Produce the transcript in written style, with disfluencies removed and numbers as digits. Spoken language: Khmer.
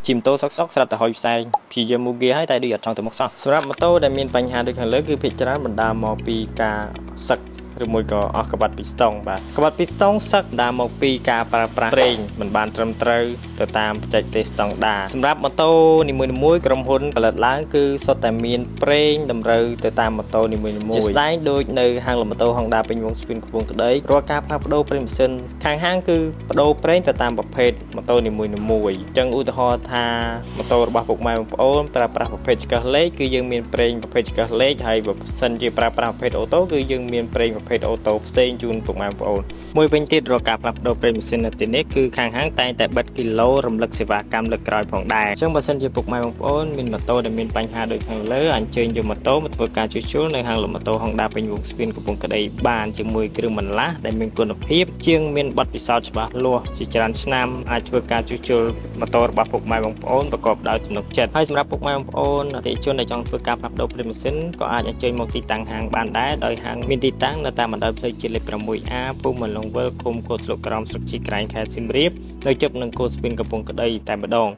ជិះម៉ូតូសុកសុកស្រាប់តែហុយផ្សែងព្យាយាមមូហ្គាហើយតែដូចអត់ចង់ទៅមុខសោះសម្រាប់ម៉ូតូដែលមានបញ្ហាដូចខាងលើគឺភាគច្រើនបណ្ដាលមកពីការសឹកឬមួយក៏អស់ក្បាត់ពីស្តុងបាទក្បាត់ពីស្តុងសឹកបណ្ដាលមកពីការប្រើប្រាស់ប្រេងមិនបានត្រឹមត្រូវទៅតាមបច្ចេកទេសស្តង់ដារសម្រាប់ម៉ូតូនីមួយៗក្រុមហ៊ុនផលិតឡើងគឺសុទ្ធតែមានប្រេងតម្រូវទៅតាមម៉ូតូនីមួយៗជាស្ដែងដូចនៅហាងលម៉ូតូ Honda ពេញវងស្ពានកំពង់ក្ដីរាល់ការផ្លាស់ប្ដូរប្រេងម៉ាស៊ីនខាងហាងគឺប្ដូរប្រេងទៅតាមប្រភេទម៉ូតូនីមួយៗអញ្ចឹងឧទាហរណ៍ថាម៉ូតូរបស់ពុកម៉ែបងប្អូនប្រើប្រាស់ប្រភេទចង្កឹះលេខគឺយើងមានប្រេងប្រភេទចង្កឹះលេខហើយបើសិនជាប្រើប្រាស់ប្រភេទអូតូគឺយើងមានប្រេងប្រភេទអូតូផ្សេងជូនពុកម៉ែបងប្អូនមួយវិញទៀតរាល់ការផ្លាស់ប្ដូរប្រេងម៉ាស៊ីននៅទីនេះគឺខាងហាងតែងតែបិទគីឡូរំលឹកសេវាកម្មលើកក្រោយផងដែរអញ្ចឹងបើសិនជាពុកម៉ែបងប្អូនមានម៉ូតូដែលមានបញ្ហាដូចខាងលើអញ្ជើញយកម៉ូតូមកធ្វើការជួសជុលនៅហាងលក់ម៉ូតូ Honda ពេញវងស្ពានកំពង់ក្ដីបានជាមួយគ្រឿងបន្លាស់ដែលមានគុណភាពជាងមានបទពិសោធន៍ច្បាស់លាស់ជាច្រើនឆ្នាំអាចធ្វើការជួសជុលម៉ូតូរបស់ពុកម៉ែបងប្អូនប្រកបដោយទំនុកចិត្តហើយសម្រាប់ពុកម៉ែបងប្អូនអតិថិជនដែលចង់ធ្វើការផ្លាស់ប្ដូរប្រេងម៉ាស៊ីនក៏អាចអញ្ជើញមកទីតាំងហាងបានដែរដោយហាងមានទីតាំងនៅតាមបណ្ដោយផ្លូវជាតិលេខ 6A ភូមិមលងវិលឃុំកោតស្លុកក្រោមស្រុកជីក្រែងខេត្តសៀមរាបនៅជិតនឹងគោលស្ពានកំពង់ក្ដីតែម្ដង។